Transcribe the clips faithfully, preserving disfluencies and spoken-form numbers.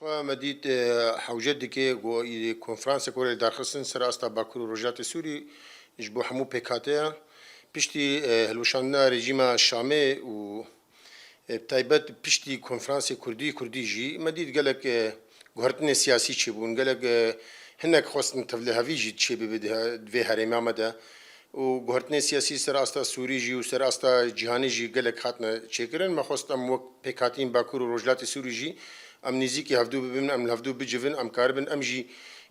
Me dît, e, hewce dike ku î konferansek were darxistin ser asta Bakur û Rojhilatê Sûrî ji bo hemû pêkhateya. Piştî, e, hilweşandina rejîma Şamê û, e, bi taybet piştî konferansê Kurdî, Kurdî jî me dît gelek, e, guhertinê siyasî çêbûn. Gelek, e, hinek xwestin tevlihevî jî çêbibe di he-, di vê herêma me de. Û guhertinên siyasî ser asta Sûrî jî û ser asta cîhanê jî gelek hatine çêkirin. Me xwest em wek pêkhatîn Bakur û Rojhilatê Sûrî jî em nêzîkî hevdû bibin, em li hevdû bicivin, em karibin em jî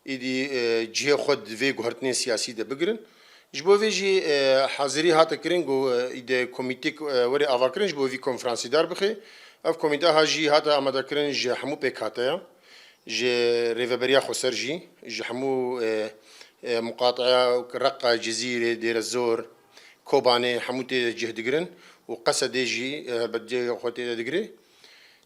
êdî, e, cihê xwe di vê guhertinên siyasî de bigirin. Ji bo vê jî, e, hazirî hate kirin ku, e, îde komîtêk, e, were avakirin ji bo vî konferansê darbixe. Ev komîte ha jî hate amadekirin ji hemû pêkhateyan. Ji Rêveberiya Xweser jî, ji hemû, e, e, muqateya Reqa, Cizîrê, Dêrezor, Kobanê hemû tê de cih digirin û Qesedê jî, e, helbet cihê xwe tê de digire.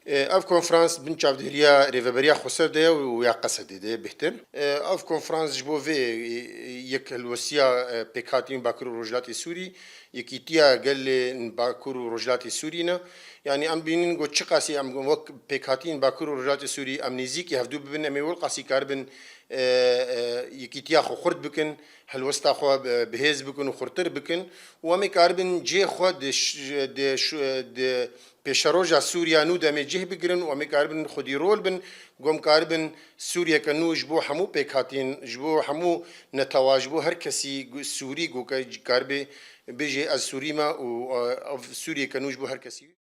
E, ev konferans bin çavdêriya Rêveberiya Xweser de ye û ya Qesedê de ye bêhtir. E, ev konferans ji bo vê, e, yek helwestiya, e, pêkhatîn Bakur û Rojhilatê Sûrî, yekîtiya gelên Bakur û Rojhilatê Sûrî ne. Yanî em bînin ku çiqasî em wek pêkhatîn Bakur û Rojhilatê Sûrî em nêzîkî hevdû bibin, em ê welqasî karibin, e, e, yekîtiya xwe xurt bikin, helwesta xwe bi, bihêz bikin û xurtir bikin û em ê karibin cihê xwe di ş-, di ş-, di pêşeroja Sûriya nû de em ê cih bigirin û em ê karibin xwedî rol bin, ku em karibin Sûriyeke nû ji bo hemû pêkhatîn, ji bo hemû netewa, ji bo her kesî gu-, Sûrî ku ke-, karibe bêje ez Sûrî me û, e, ev Sûriyeke nû ji bo her kesî.